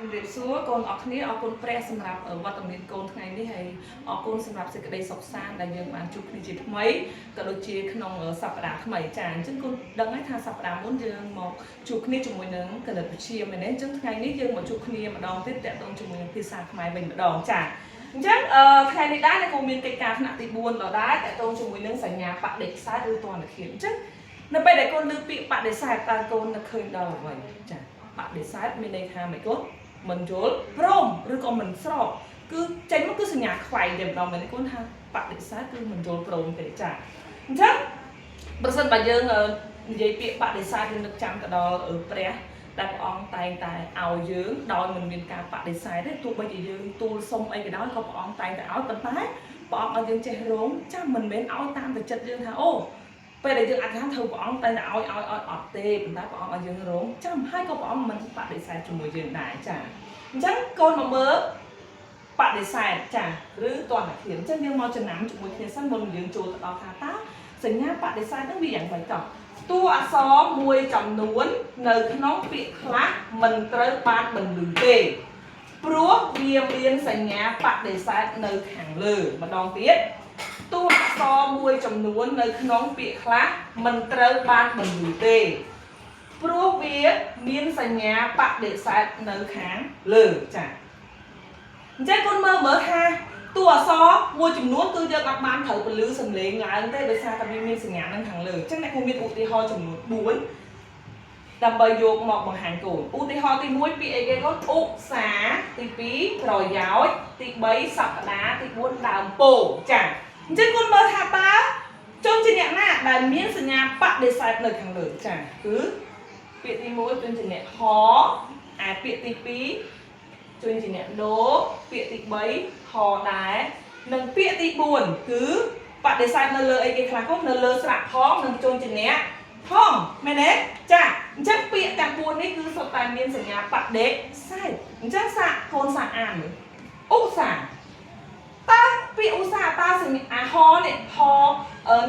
ជំរាបសួរកូនអរគ្នាអរគុណព្រះសម្រាប់វត្តមានកូនថ្ងៃនេះហើយអរគុណសម្រាប់សេចក្តីសុខសាន្តដែលយើងបានជួបគ្នាជាថ្មីក៏ដូចជាក្នុងសប្តាហ៍ថ្មីចាអញ្ចឹងកូនដឹងហើយថាសប្តាហ៍មុនយើងមកជួបគ្នាជាមួយនឹងគណិតវិទ្យាមែនទេអញ្ចឹងថ្ងៃនេះយើងមកជួបគ្នាម្ដងទៀតតាក់ទងជាមួយនឹងភាសាខ្មែរវិញម្ដងចាអញ្ចឹងអឺថ្ងៃនេះដែរអ្នកគ្រូមានកិច្ចការថ្នាក់ទី4ដដែលតាក់ទងជាមួយនឹងសញ្ញាបដិសេធឬទណ្ឌឃាតអញ្ចឹងនៅពេលដែលកូនឮពាក្យបដិសេធតើកូននឹកឃើញដល់អ្វីចាបដិសេធមានន័យថាម៉េចកូន មិនយល់ព្រមឬក៏មិនស្របគឺចេញមកគឺសញ្ញាខ្វែងតែម្ដងមែនទេកូនថាបដិសេធគឺមិនយល់ព្រមទេចាអញ្ចឹងប្រសិនបើយើងនិយាយពាក្យបដិសេធយើងនឹកចាំទៅដល់ព្រះដែលព្រះអង្គតែងតែឲ្យយើងដោយមិនមានការបដិសេធទេទោះបីជាយើងទូលសុំអីក៏ដោយក៏ព្រះអង្គតែងតែឲ្យប៉ុន្តែព្រះអង្គឲ្យយើងចេះរងចាំមិនមែនឲ្យតាមតែចិត្តយើងថាអូពេលដែលយើងអធិដ្ឋានត្រូវព្រះអង្គតែងតែឲ្យឲ្យឲ្យអត់ទេប៉ុន្តែព្រះអង្គឲ្យយើងរងចាំហើយក៏ព្រះអង្គមិនបដិសេធជាមួយយើងដែរចាអញ្ចឹងកូនមកមើលបដិសេធចាឬទណ្ឌធានអញ្ចឹងយើងមកចំណាំជាមួយគ្នាសិនមុននឹងយើងចូលទៅដល់ថាតើសញ្ញាបដិសេធហ្នឹងវាយ៉ាងម៉េចតោះតួអក្សរមួយចំនួននៅក្នុងពាក្យខ្លះមិនត្រូវបានបន្លឺទេព្រោះវាមានសញ្ញាបដិសេធនៅខាងលើម្ដងទៀតតួអក្សរមួយចំនួននៅក្នុងពាក្យខ្លះមិនត្រូវបានបន្លឺទេ ព្រោះវាមានសញ្ញាបដិសេធនៅខាងលើចាអញ្ចឹងកូនមើលមើលថាតួអក្សរមួយចំនួនគឺយើងអត់បានត្រូវពលឺសំឡេងឡើងទេដោយសារតែវាមានសញ្ញានឹងខាងលើអញ្ចឹងអ្នកគ្រូមានឧទាហរណ៍ចំនួន4ដើម្បីយកមកបង្ហាញកូនឧទាហរណ៍ទី1ពាក្យអីគេកូនឧស្សាហ៍ទី2ប្រយោជន៍ទី3សប្តាហ៍ទី4ដើមពោចាអញ្ចឹងកូនមើលថាតើជនជាអ្នកណាដែលមានសញ្ញាបដិសេធនៅខាងលើចាគឺ ពាក្យទី1ជនជាអ្នកហឯពាក្យទី2ជនជាអ្នកនោពាក្យទី3ហដែរនិងពាក្យទី4គឺបដិសេធនៅលើអីគេខ្លះកូននៅលើស្រៈផងនិងជនជាអ្នកផងមែនទេចាអញ្ចឹងពាក្យទាំង4នេះគឺសុទ្ធតែមានសញ្ញាបដិសេធអញ្ចឹងសាកកូនសាកអានមើលឧស្សាហ៍តើពាក្យឧស្សាហ៍តើសញ្ញាអាហនេះហ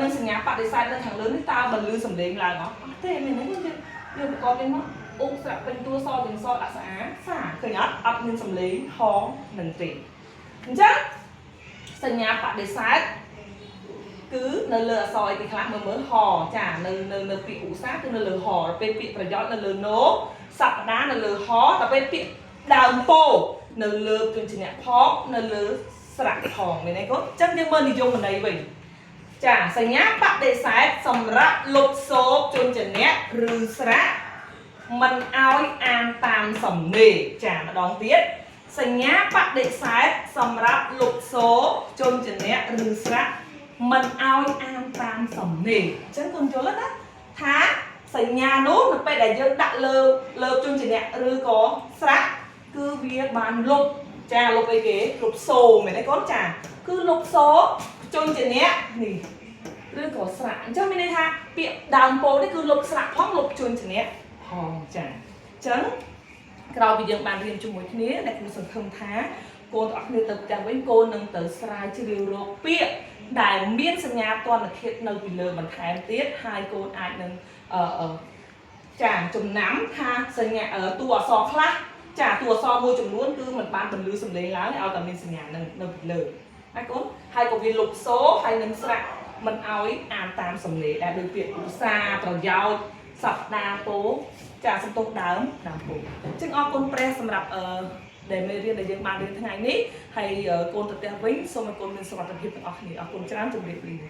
នឹងសញ្ញាបដិសេធនៅខាងលើនេះតើបន្លឺសំឡេងឡើងអត់អត់ទេមែនទេយើង យើងប្រកបនេះមកអ៊ុកស្រៈពេញតួសទាំងសដាក់ស្អាសាឃើញអត់អត់មានសំឡេងហនឹងទេអញ្ចឹងសញ្ញាបដិសេធគឺនៅលើអក្សរអីគេខ្លះមើលមើលហចានៅនៅនៅពាក្យឧស្សាហ៍គឺនៅលើហដល់ពេលពាក្យប្រយោជន៍នៅលើណូសប្តាហ៍នៅលើហដល់ពេលពាក្យដើមពោនៅលើព្យញ្ជនៈផងនៅលើស្រៈផងមែនទេកូនអញ្ចឹងយើងមើលនិយមន័យវិញ ចាសញ្ញាបដិសេធសម្រាប់លុបសូរព្យញ្ជនៈឬស្រៈមិនឲ្យអានតាមសំណេរចាម្ដងទៀតសញ្ញាបដិសេធសម្រាប់លុបសូរព្យញ្ជនៈឬស្រៈមិនឲ្យអានតាមសំណេរអញ្ចឹងគុណយល់ណាថាសញ្ញានោះនៅពេលដែលយើងដាក់លើលើព្យញ្ជនៈឬក៏ស្រៈគឺវាបានលុបចាលុបអីគេលុបសូរមែនទេកូនចាគឺលុបសូរព្យញ្ជនៈនេះ ឬក៏ស្រៈអញ្ចឹងមានន័យថាពាក្យដើមពោនេះគឺលុបស្រៈផងលុបព្យញ្ជនៈផងចាអញ្ចឹងក្រោយពីយើងបានរៀនជាមួយគ្នាអ្នកគ្រូសង្ឃឹមថាកូនទាំងអស់គ្នាទៅផ្ទះវិញកូននឹងទៅស្រាវជ្រាវរកពាក្យដែលមានសញ្ញាទណ្ឌឃាតនៅពីលើបន្ថែមទៀតហើយកូនអាចនឹងអឺអឺចាចំណាំថាសញ្ញាតួអក្សរខ្លះចាតួអក្សរមួយចំនួនគឺมันបានបន្លឺសំឡេងឡើងឲ្យតែមានសញ្ញានឹងនៅពីលើណាកូនហើយក៏វាលុបសូរហើយនឹងស្រៈ មិនឲ្យអានតាមសំឡេងដែលដូចពាក្យឧស្សាហ៍ប្រយោជន៍សប្តាហ៍ពោចាសំទោសដើមដើមពោអញ្ចឹងអរគុណព្រះសម្រាប់អឺដែលមេរៀនដែលយើងបានរៀនថ្ងៃនេះហើយកូនទៅផ្ទះវិញសូមឲ្យកូនមានសុវត្ថិភាពទាំងអស់គ្នាអរគុណច្រើនជម្រាបលា។